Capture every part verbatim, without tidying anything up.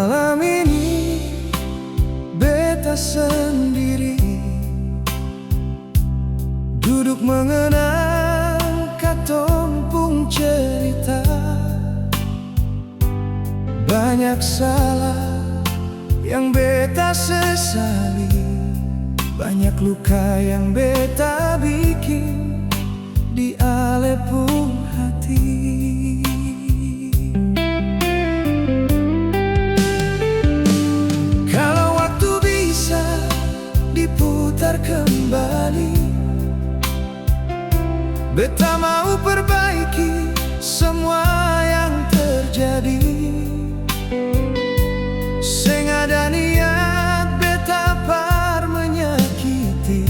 Malam ini beta sendiri, duduk mengenang katong pung cerita. Banyak salah yang beta sesali, banyak luka yang beta biking di ale pung hati. Kalo waktu bisa diputar kembali, beta mau perbaiki semua yang terjadi. Seng ada niat beta par menyakiti,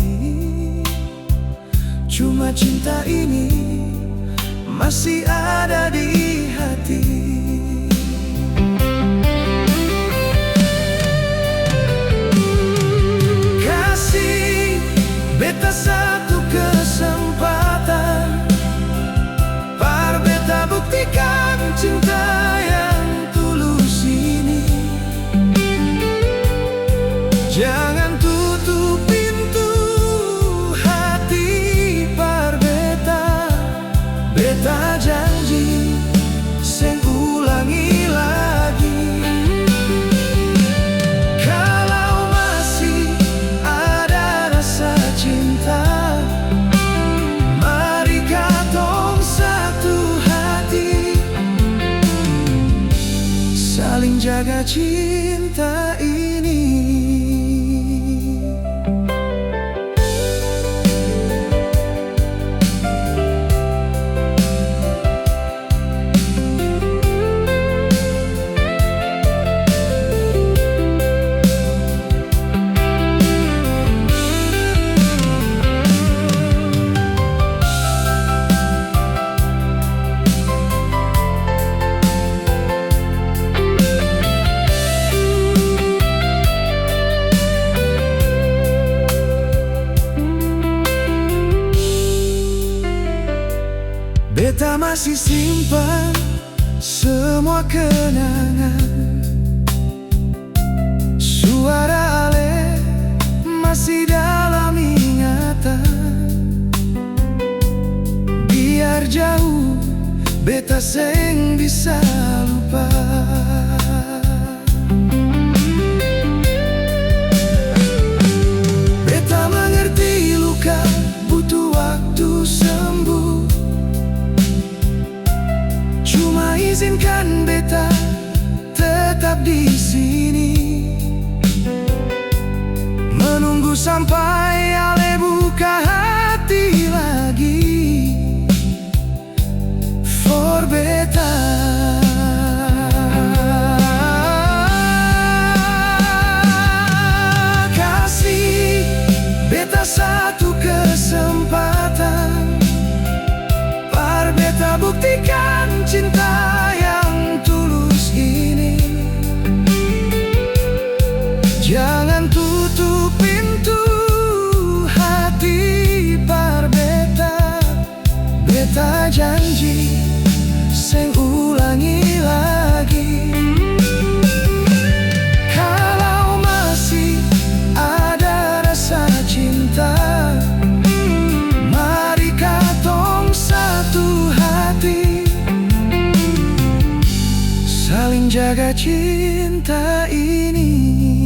cuma cinta ini masih ada di hati. Kasi beta satu kesempatan, par beta buktikan cinta yang tulus ini. Jangan tutup pintu hati par beta. Beta janji seng ulangi lagi. Kalau masih ada rasa cinta, mari katong satu hati, saling jaga cinta ini. Beta masih simpan semua kenangan. Suara ale masih dalam ingatan. Biar jauh, beta seng bisa lupa. Beta mengerti luka butuh waktu sembuh. Cuma izinkan beta tetap di sini, menunggu sampai ale buka hati lagi for beta. Kasi beta satu kesempatan, par beta buktikan cinta yang tulus ini. Jangan tutup pintu hati par beta. Beta janji seng ulangi lagi. Kalau masih ada rasa cinta, mari katong satu hati, saling jaga cinta ini.